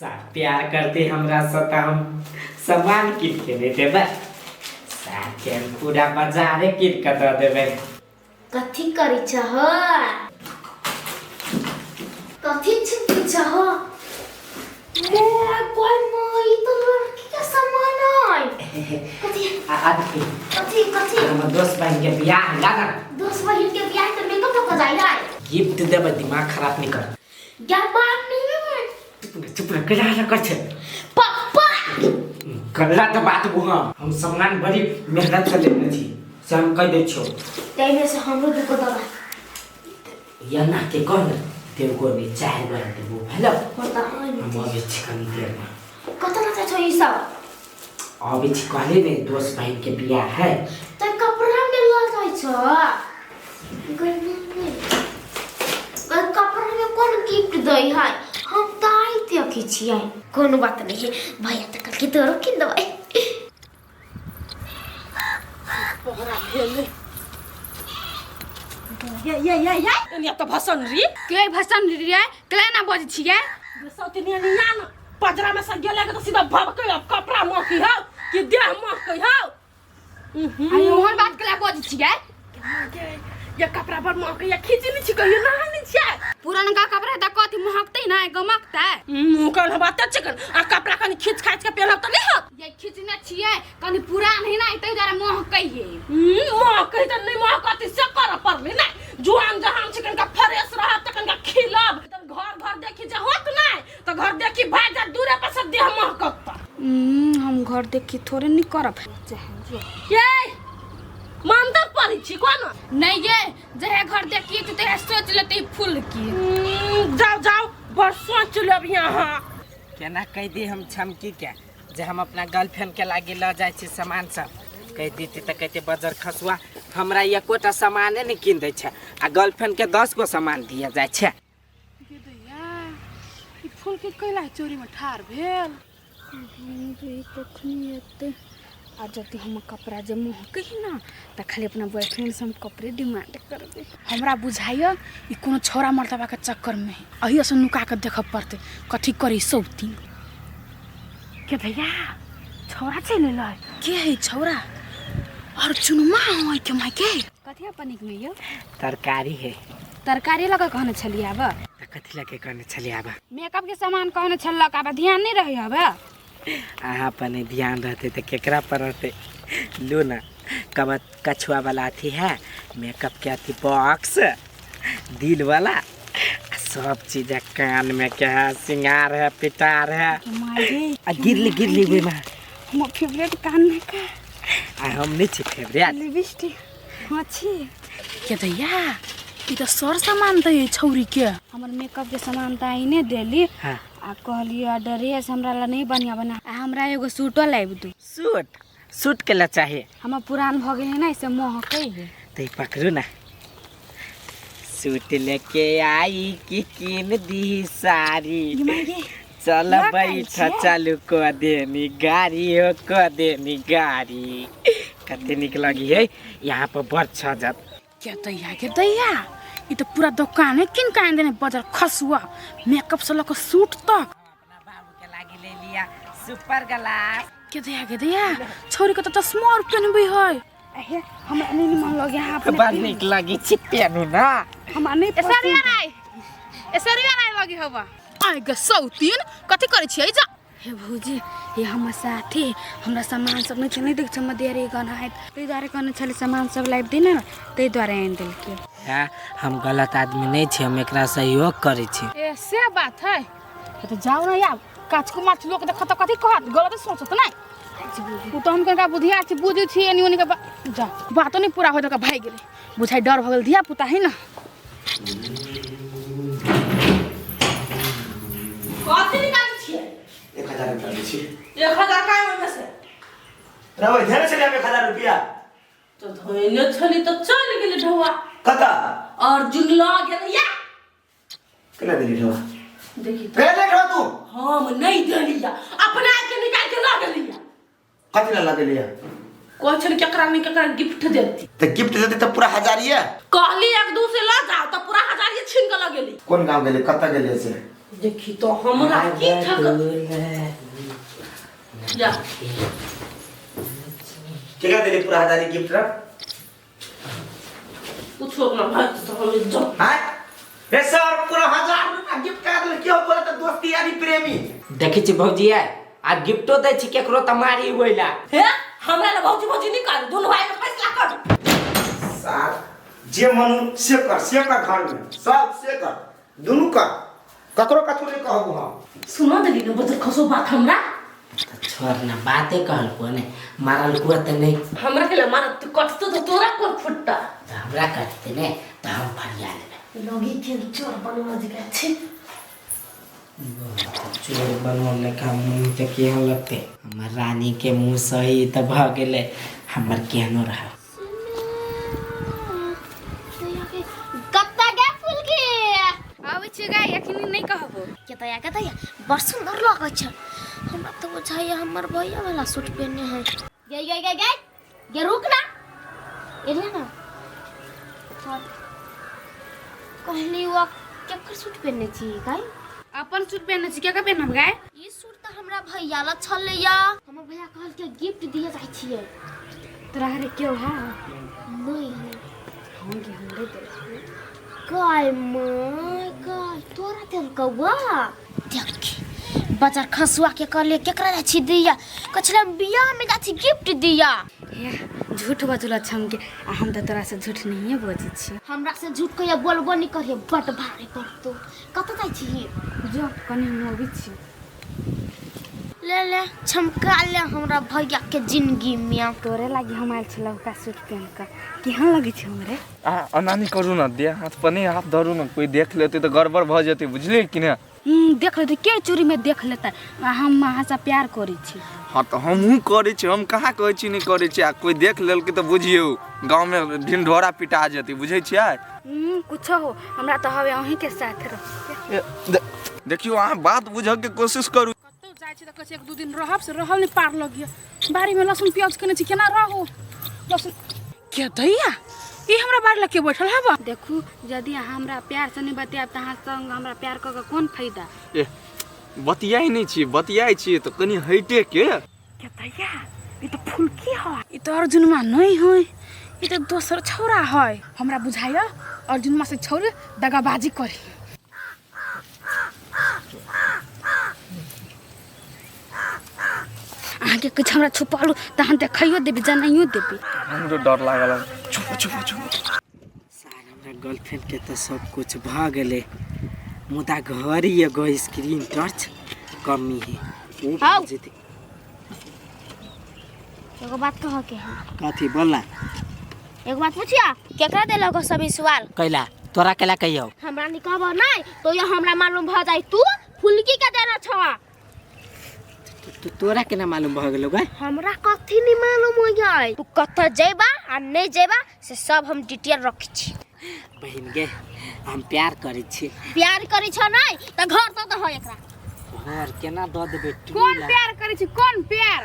सा प्यार करते हमरा से तऽ हम सामान कीन के नहि देबै साके हम पूरा बाजारे कीन के दऽ देबै। कथी करै छह? कथी छिपै छह? मोय कोई मोय, ई तो लड़की के सामान है। कथी? आ आ देखी। कथी कथी? हमर दोस्त बहिन के बियाह है ना। दोस्त बहिन के बियाह त मेकअप त जाय है। गिफ्ट देबै, दिमाग खराब नहीं कर। जवानी। चुप रह, कला हल्ला कर छे। पप्पा। कल्ला तऽ बात बुहा हम सामान बड़ी मेहनत से लेने छी से हम कहि दै छियौ। ताहिमे से हमरो दुगो दवा। यना के कह ने देवगो ने चारि गो देबो हेलो। पता है। हम अबै छी कनी देर में। कतऽ कतऽ छौ ई सब? अबै छी कहले ने, दोस्त बहिन के बियाह है। तऽ कपड़ा में लऽ जाइ छौ गर्मी में? कपड़ा में कोन गिफ्ट दै है? हम तऽ आइ देखै छियै। कोनो बात नहीं है भैया, तऽ कहलकै तोरो कीन देबै। ये ये ये ये एनिया तऽ भसन री। के भसन रे? केला ना बजै छियै? सौतिनिया निया न पजरा में से गेले के तऽ सीधा भभकै, अब कपड़ा महकी हौ कि देह महकै हौ। आ ओहन बात केला बजै छियै? ये कपड़ा पर महकै या खींची नहीं छी, कहियो नहा नहीं छियै? पुरनका कपड़ा तऽ कथी महकतै ना, गमकतै? कल हम बात चिकन आ कपड़ा कनी खींच खाच के पेनब तऽ नहीं होत। ये खींचने छियै, कनी पुरान है ना, ताहि दुआरे महकै है। महकै तऽ नहीं महकत से करऽ पड़लै ने। जुआन जहान छै, कनिका फ्रेश रहत तऽ कनिका खिलब। तऽ घर घर देखी जे होत नहि तऽ घर देखी भागि जात दूरे पर से देह महकत तऽ। हम घर देखी थोड़े नहीं करब। ये मंत्र पढ़ै छी कोन? नहीं ये जहे घर देखिए तो तेहे सोच लेते फूल की। जाओ जाओ, बस सोच लेब यहाँ। केना कहि दी हम छमकी के जे हम अपना गर्लफ्रेंड के लागी लऽ जाइ छी सामान सब? कहि देती तऽ कहते बजर खसुआ हमरा एकोटा सामाने नहि कीन दै छै आ गर्लफ्रेंड के 10 गो सामान दिया जाइ छै। गे दैया, ई फूल के कैला चोरी में ठार भेल? कखनी एतै? आ जदि हम कपड़ा जे महकै ना तऽ खाली अपना बॉयफ्रेंड से हम कपड़े डिमांड करबै। हमरा बुझाइया ई कोनो छौड़ा मर्दबा के चक्कर में है, अहिया से नुका के देखऽ पड़तै कथी करी सौतीन के। भैया, छौड़ा चलि एलै। के है छौड़ा? और चुनुमा है के माय के? कथी अपन में यौ? तरकारी है। तरकारी लऽ कऽ कहने छलियै आब? तऽ कथी लऽ के कहने छलियै आब? मेकअप के सामान कहने छलक आब, ध्यान नहीं रहे आब? अहाँ पर नहीं ध्यान रहते तऽ केकरा पर रहते? लू ना, कब कछुआ वाला अथी है, मेकअप के अथी बॉक्स दिल वाला आ सब चीज है, कान में के है, सिंगार है, पिटार है। आ गिरली गिरली ओहिमे। हमर फेवरेट कान में का। आ हम नहीं छी फेवरेट? लिपस्टिक। हाँ छी। के दैया, ई तऽ सर सामान दै छौरी के। हमर मेकअप के सामान तऽ आइने देली। हाँ। आ कहलियै ड्रेस हमरा ला नहीं बढ़िया बना, आ हमरा एगो सूटो लाबि दू। सूट? सूट के ला चाहिए? हमर पुरान भऽ गेलै ने, से महकै है। तऽ ई पकड़ू ना, सूट लेके आई कि कीन दी साड़ी, चल लऽ बैठ छियै? चलू क देनी गाड़ी हो, क देनी गाड़ी। कते नीक लगी है यहाँ पर बड़ सजत। के दैया, के दैया, ई तऽ पूरा दोकाने कीन के आनि देने बजर खसुआ, मेकअप से लऽ कऽ सूट तक। अपना बाबू के लागी ले लिया सुपर ग्लास। के दैया, के दैया, छौरी के तऽ चश्मा और पेनबै है। हे, हमरा नहीं मन लगे यहाँ अपने। बड़ नीक लगी छी, पेनू ना। हमरा नहीं ए सरिया पसंद। नहीं, ए सरिया नहीं लगी हवा। आइ गे सौतीन, कथी करै छियै जा? हे भौजी, ये हमर साथी हमरा सामान सब नहीं नहीं देख छै मदियारी गन है, ताहि दुआरे कहने छलै सामान सब लाबि दे ने, ताहि दुआरे आनि देलकै। हाँ, हम गलत आदमी नहीं छी, हम एकरा सहयोग करै छी। ए से बात है तो जाओ ना यार, काच को माछ लोक देखत तऽ कथी कहत? गलत सोचत नहीं उ तो। हम कनिका बुधियार छी, बुझै छी एनी ओनी के जा बातो नहीं पूरा होय तऽ भागि गेलै, बुझाइ डर भऽ गेल, धिया पुता है ना। कथी निकालै छियै? 1000 रुपया दै छी। 1000 का ओहिमे से? रबै धेने छलियै हम 1000 रुपया। तऽ धोइने छली तऽ चलि गेलै ढौआ। कतऽ? अर्जुन लऽ गेलै या। केना देली ढौआ? देखी तऽ। केना देली ढौआ तू? हम नहि देलियै, अपना के निकालि के लऽ गेलियै। कथी लए लऽ गेलियै? कहै छलै केकरा नहि केकरा गिफ्ट देती। तऽ गिफ्ट देती तऽ पूरा हजारिये? कहली एक दू से लऽ जाओ तऽ पूरा हजारिये छीन के लऽ गेली। कोन गाँव गेलै, कतऽ गेलै से? देखी तो हमरा की थक जा। केकरा देली पूरा हजारी गिफ्ट रे? कुछो ना भाई तो हम इज्जत। हां रे सर, पूरा 1000 रुपया गिफ्ट करा देल क्यों? बोला त दोस्ती यारी प्रेमी। देखै छी भौजी, आ गिफ्टो दै छी केकरो त मारी ओइला। हे हमरा ले भौजी भौजी नहीं कर, दुनू भाई में फैसला कर। सार जे मन से कर, से कर, घर में सब से कर, दुनू कर, ककरो कथू नहीं कहबो हम। सुना देली ने बजर खसो बात हमरा। त छोड़ ना, बाते कहलको ने, मारल कुआ त नहीं। हमरा के मारत तू कटतो तो तोरा कोन फुट्टा? त हमरा कटते ने त हम फरिया लेबै। लोगी के चोर बनवा जगह छे। चोर बनवा लेखा मुँह ते केहन लगते? हमर रानी के मुँह सही त भ गेलै, हमर केहनो रह। कत्ता गे फुलकी? आबै छी गाय, एखनी नहीं कहबो। के तया के तया बड़ सुंदर लगै छै। हमरा तऽ बुझाइया हमर भैया वाला सूट पहने है। गे गे गे गे गे रुक ना, एलिया ना। कहली वो केकर सूट पहने छी गाय? अपन सूट पहने छी, केकर पहनब गाय? ई सूट तऽ हमरा भैया ला छलैया। हमर भैया कहल के गिफ्ट दिए जाइ छियै। तोरा हरे क्यों है? नहीं है। हम के हमरे दे। काय माय काय तोरा देलकौआ? देखी बाजार खसुआ के कहले केकरा जाइ छी दिया? कछला बियाह में जाइ छी गिफ्ट दिया। हे झूठ बजल छम के, आ हम तऽ तोरा से झूठ नहिए बजै छी। हमरा से झूठ कहिया बोलबो नहीं करिए, बड भारी पड़तो। कतऽ जाइ छी? जो कनी हम अबै छी। ले ले छमका ले हमरा भैया के जिंदगी में। तोरे लागी हम आयल छलहुँ का सूट पहन कऽ, केहन लगै छै हमरे? आ एना नहि करू ने, देह हाथ पर नहि हाथ धरू ने, कोइ देख लेतै तऽ गड़बड़ भऽ जेतै, बुझलियै कि नहि? देख लेतै के? चोरी में देख लेतै। आ हम अहाँ से प्यार करै छी। हँ तऽ हमहूँ करै छी, हम कहाँ कहै छी नहि करै छी। आ कोइ देख लेलकै तऽ बुझियौ गाँवमे ढिंढोरा पिटा जेतै, बुझै छियै? कुछो हो, हमरा तऽ हवे अहीं के साथ रह। देखियौ अहाँ बात बुझऽके कोशिश करू। कतौ जाइ छी तऽ कहै छी 1-2 दिन रहब, से रहल नहि पार लगिया। बाड़ी में लहसुन प्याज केने छी, केना रहू? लहसुन के दैया ई हमरा बाड़ी लग के बैठल हबा। देखू यदि अहाँ हमरा प्यार से नहीं बतियाब तऽ अहाँ संग हमरा प्यार कऽ के कोन फायदा? ए बतियाइ नहि छियै, बतियाइ छियै तऽ कनि हइटे के। के दैया ई तऽ फुलकी है, ई तऽ अर्जुनमा नहीं है, ई तऽ दोसर छौड़ा है। हमरा बुझाइया अर्जुनमा से छौड़ी दगाबाजी करी। अहाँके किछु हमरा छुपालू तऽ अहाँ देखैयो देबै, जनाइयो देबै। हमरो डर लागल। चुप चुप चुप। सार हमरा गर्लफ्रेंड के तऽ सब कुछ भऽ गेलै, मुदा घर एगो स्क्रीन टच कमी है, ओ भऽ जेतै। एगो बात कह के है। कथी बोल ना? एगो बात पूछिया, केकरा देलक सब ई सवाल? कैला तोरा कैला कहियो? हमरा नहीं कहबो नहीं तो ये हमरा मालूम भ जाई तू फुलकी के देना छ। तोरा केना मालूम भऽ गेलौ गे? हमरा कथी नहीं मालूम हो जाए, तू कतऽ जेबा आ नहीं जेबा से सब हम डिटेल रखै छी। बहिन गे हम प्यार करै छी। प्यार करै छ नहीं त घर दऽ दह एकरा। घर केना दऽ देबै? कोन प्यार करै छी? कोन प्यार?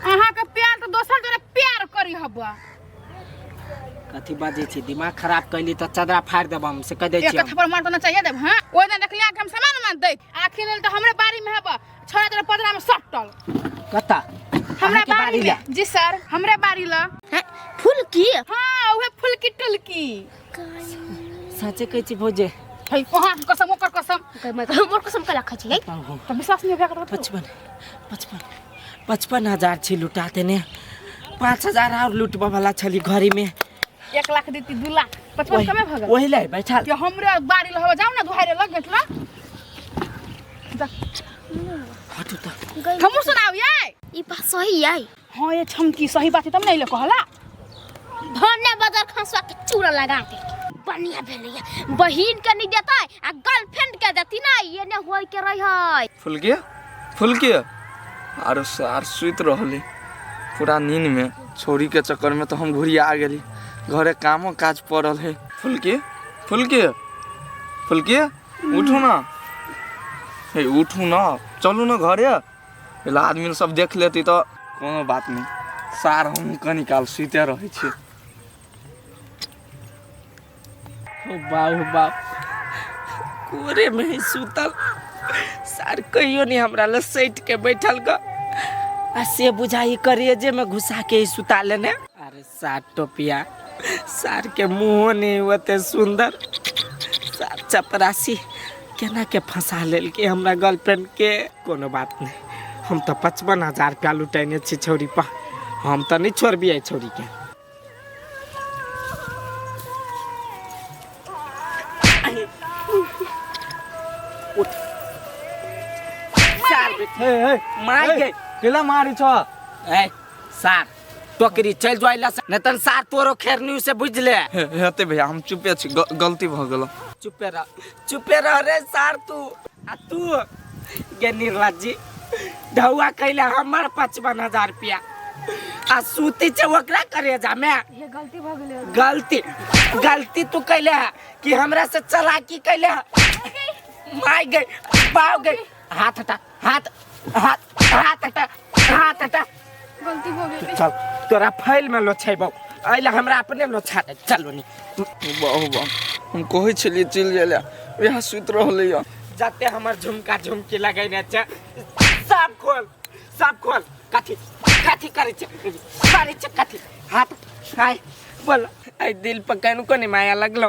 अहाँ के प्यार तऽ दोसर जोरे प्यार करी हबा। कथी बाजै छी? दिमाग खराब कैली तऽ चदरा फाड़ि देब हम, से कहि दै एक छी। थप्पड़ मार तऽ चाहिए देब। हाँ ओहि दिन देखलियै कि हम सामान उमान दैत आखिर लेल तऽ हमरे बाड़ी में हबा, छोड़ा तोरा पदरा में सटल। कतऽ? हमरा अहाँके बाड़ी ला? में। जी सर, हमरे बाड़ी ला। हैं फुलकी? हाँ उहे फुलकी टुलकी। साँचे कहै छी भौजी? है वहाँ के कसम, ओकर कसम। मोर कसम कला खाइ छी है? तऽ विश्वास नहीं होगा। 55 55 55 हजार छी लुटा देने, 5000 और लुटबऽ वाला छली घड़ी में। 1 लाख देती 2 लाख 55 कमे भऽ गेल। ओहि ले बैठल कि हमरे बाड़ी लग जाउ ना दुहारे लग गेट लग। हटू तऽ। हमहूँ सुनाउ यै। ई बात सही है? हाँ ये छमकी सही बात है तब नहीं ले कहला। भने बदर खसुआ के चूड़ा लगा दे, बढ़िया भेलैया। बहिन के नहीं देतै आ गर्लफ्रेंड के देती ना, ये ने होय के रही है। फुलकी फुलकी आरो सार सुति रहली पूरा नींद में, छोरी के चक्कर में तो हम घुरिया गेली, घरे कामो काज पड़ल है। फुलकी फुलकी फुलकी उठू ना, हे उठू ना, चलू ना घरे, पहला आदमी सब देख लेती तो कोनो बात नहीं। सार हम कनी काल सुते रहै छी। ओ बाप बाप, कोरे में ही सुतल। सार कहियो नहीं हमरा लग सटि के बैठल ग आ से बुझाई करिए जे में घुसा के ही सुता लेने। अरे सार टोपिया सार के मुँहो नहीं ओते सुंदर, सार चपरासी केना के फंसा लेलकै हमरा गर्लफ्रेंड के। कोनो बात नहीं, हम तो 55,000 रुपया लुटेने छी छौरी पर, हम तो नहीं छोड़बियै छौरी के। उठ सार मार के केला मारी छ। ए सार टोकरी चल जो आइला नहीं तन सार तोरो खेरनी से बुझ ले। हेते भैया हम चुपे छी, गलती भ गेल। चुपे रह रे सार तू आ तू गे निर्लज्जी ढौआ कैला हमर 55,000 रुपया आ सूती छे ओकरा करे जा मैं। ये गलती भ गेलै। गलती गलती तू कैले है कि हमरा से चालाकी कैले है। मार गई पाव गई, हाथ हटा हाथ हाथ हाथ हटा हाथ हटा। गलती भ गेलै। चल तोरा फाइल में लोछेबौ, अइला हमरा अपने लोछा दे। चलो नी बाहु बा हम कहै छलियै चलि जाय लए, वएह सुति रहलै यऽ। जाते हमर झुमका झुमकी लगैने छै सब खोल सब खोल। कथी कथी करै छै करै छै कथी हाथ हाय बोल। एहि दिल पर कनिको नहीं माया लगलो,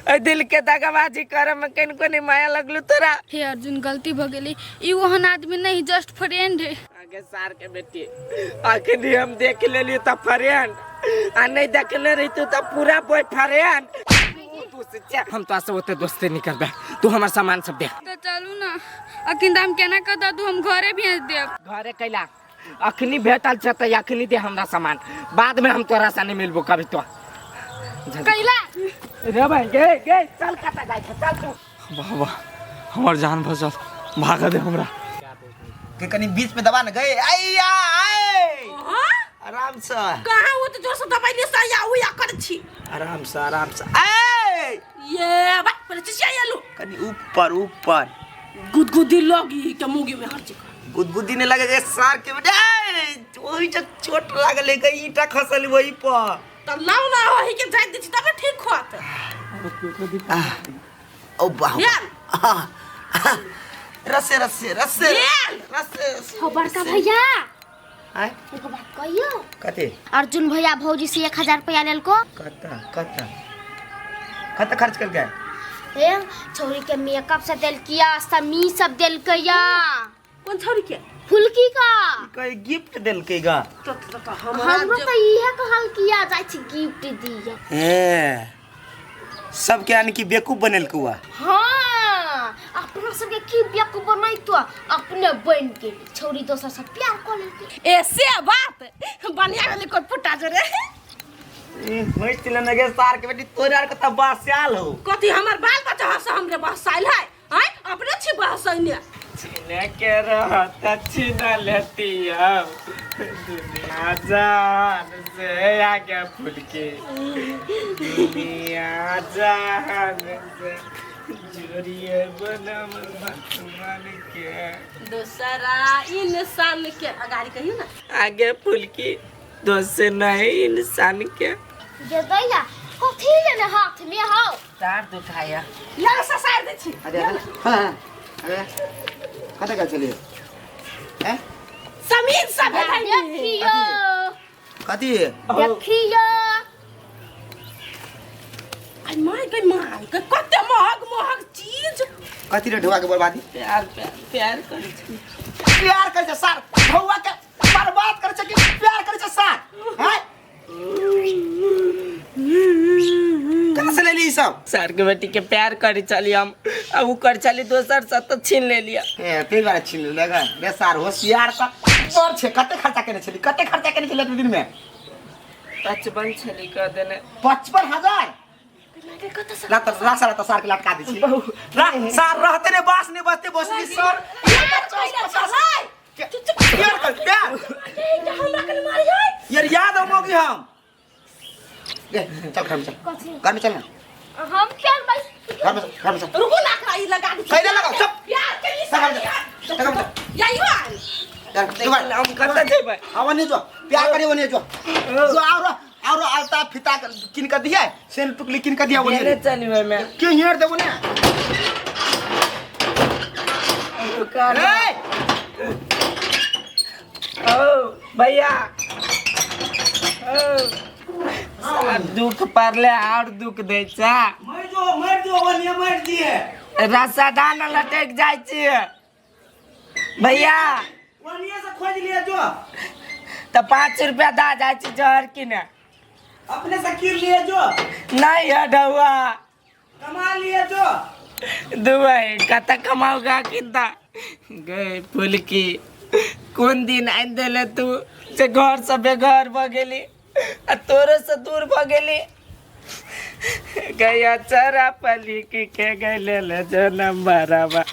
एहि दिल के दगाबाजी करे में कनिको नहीं माया लगलो तोरा। हे अर्जुन गलती भ गेलै, ई ओहन आदमी नहीं जस्ट फ्रेंड है। आगे सार के बेटी अखनी हम देख लेलियै तऽ फ्रेंड आ नहीं देखने रहितौ तऽ पूरा बॉय फ्रेंड। हम तो से ओते दोस्ती नहीं करबे, तू हमर सामान सब दे। तो चलू ना अखन हम केना कह दू, हम घरे भेज देब। घरे कैला अखनी भेटल छै तऽ अखनी दे हमरा सामान, बाद में हम तोरा से नहीं मिलबो कभी। तो कैला रे भाई गे गे चल कता जाय छै चल तू। वाह वाह हमर जान बचल, भाग दे हमरा के कनी बीच में दबा न गए। आइया आए आराम से कहां वो तो जोर से दबाइले से या उया कर छी। आराम से आराम से ए ये बात पर चिचिया आलू कनी ऊपर ऊपर गुदगुदी लगी के मुगी में हर चीज गुदगुदी ने लगे सार के बेटा ओही जे चोट लागल है ईटा खसल वही पर। त लाउ ना होही के जाय दै छी तबे ठीक होत। ओ वाह रसे रसे रसे रसे। हो बड़का भैया आय एगो बात कहियो। कथी? अर्जुन भैया भौजी से 1000 रुपया लेलको। कता कता कता खर्च कर गए? ए छौरी के मेकअप से देलकिया, समी सब देलकैया। कौन छौरी के? फुलकी का कोई गिफ्ट देलकै गा। तो तो हमरा तो इहे कहल किया जाय छी गिफ्ट दिया। ए सब के यानी कि बेवकूफ बनेलको हुआ। हां अपना सबके की बेवकूफ बनाइतो, अपने बन के छौरी दोसर से प्यार क लेलकै। ए से बात बढ़िया भेलै कोई पुटा जरे। ए होइत न गे सार के बेटी तोरा आर के त बास्याल हो। कथी हमर बाल बच्चा हस हमरे बसाइल है? आय अपने छी बसैने छीने के रहत छीन लेती हम दुनिया जान से आगे फुलकी, दुनिया जान से जोड़िए बनम भगवान के दूसरा इंसान के अगाड़ी कहियो ना आगे फुलकी दोस्त नहीं इंसान के। जे दैया कथी लेने हाथ में हो तार दुखाया ला ससार दे छी। अरे हां अरे कता गेल छलियै? हैं समीर सब है देखियो कथी देखियो। आई my गई my गई कते महग महग चीज। कथी रे ढुआ के बर्बादी? प्यार प्यार प्यार करै छी। प्यार करै छै सार ढुआ के बर्बाद करै छै कि प्यार करै छै सार? हैं कहाँ से ले ली सब? सार के बेटी के प्यार करी चली हम अब उ कर चली दोसर से तो छीन ले लिया। ए ते बार छीन लेगा रे सार होशियार सा बड़ छे। कते खर्चा केने छली? कते खर्चा केने छली दिन में? 55 छली कर देने। 55,000 ला त ला सारा त सार के लटका दै छी। ला सार रहते ने बास ने बसते बसली सर। प्यार कर प्यार हमरा के मारी है यार याद होगी हम। ए चल घर में चल, घर में चल ना। हम क्या भाई घर में चल, घर में चल। रुको ना ई लगा दे। कैला लगाओ चुप प्यार के निशान या यो यार हम कत जेबै? आवा नहीं जो प्यार करे वो नहीं जो जो और और आलता फिता किन कर दिया सेल टुकली किन कर दिया वो नहीं चली मैं क्यों here देबो ने। रुका ना। ओ भैया, ओ सार दुख पड़ले और दुख दै छै। मर जो, मर जो, ओनिये मर जिए। रस्सा दान लटक जाइ छियै भैया। ओनिये से खोज लिए जो। तऽ 5 रुपया दा जाइ छी जहर किने। अपने से कीर लिए जो। नहीं है ढौआ। कमा लिए जो। दुबई कतऽ कमाओगा किन्ता गए फुलकी, कोन दिन आनि देले तू से घर से बेघर भऽ गेली आ तोरो से दूर भऽ गेली। गैया चरा पली की के गैले ले जनम बराबा।